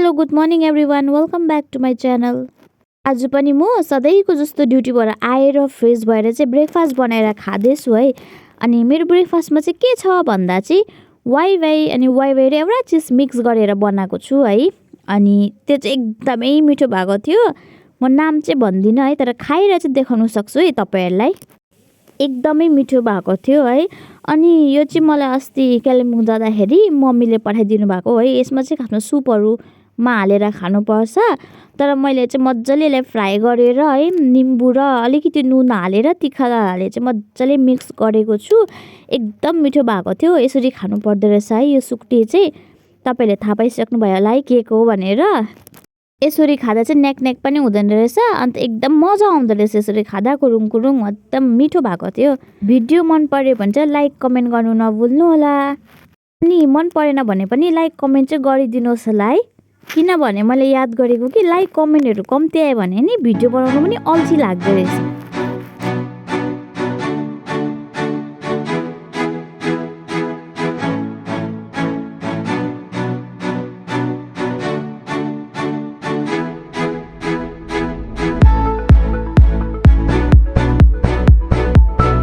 Hello good morning everyone, welcome back to my channel. आज पनि म सधैँको जस्तो ड्युटीबाट आएर फ्रेस भएर चाहिँ ब्रेकफास्ट बनाएर खाँदैछु है। अनि मेरो ब्रेकफास्टमा चाहिँ के छ भन्दा चाहिँ वाइवाई अनि वाइवाई र एउटा चिज मिक्स गरेर बनाएको छु है। अनि त्यो चाहिँ एकदमै मिठो भएको थियो। म नाम चाहिँ भन्दिनँ है, तर खाएर चाहिँ देखाउन सक्छु है तपाईँहरूलाई। एकदमै मिठो भएको थियो है। अनि यो चाहिँ मलाई अस्ति कालिम्पोङ जाँदाखेरि मम्मीले पठाइदिनु भएको है। यसमा चाहिँ आफ्नो सुपहरूमा हालेर खानुपर्छ, तर मैले चाहिँ मजाले यसलाई फ्राई गरेर है निम्बु र अलिकति नुन हालेर तिखा हालेर चाहिँ मजाले मिक्स गरेको छु। एकदम मिठो भएको थियो। यसरी खानु पर्दो रहेछ है यो सुक्टी चाहिँ। तपाईँले थाहा पाइसक्नु भयो होला है के हो भनेर। यसरी खाँदा चाहिँ नेक पनि हुँदैन रहेछ, अन्त एकदम मजा आउँदो रहेछ यसरी खाँदा। कुरुङ कुरुङ एकदम मिठो भएको थियो। भिडियो मन पर्यो भने चाहिँ लाइक कमेन्ट गर्नु नभुल्नु होला। अनि मन परेन भने पनि लाइक कमेन्ट चाहिँ गरिदिनुहोस् होला है। किनभने मैले याद गरेको कि लाइक कमेन्टहरू कम्ती आयो भने नि भिडियो बनाउनु पनि अल्छी लाग्दो रहेछ।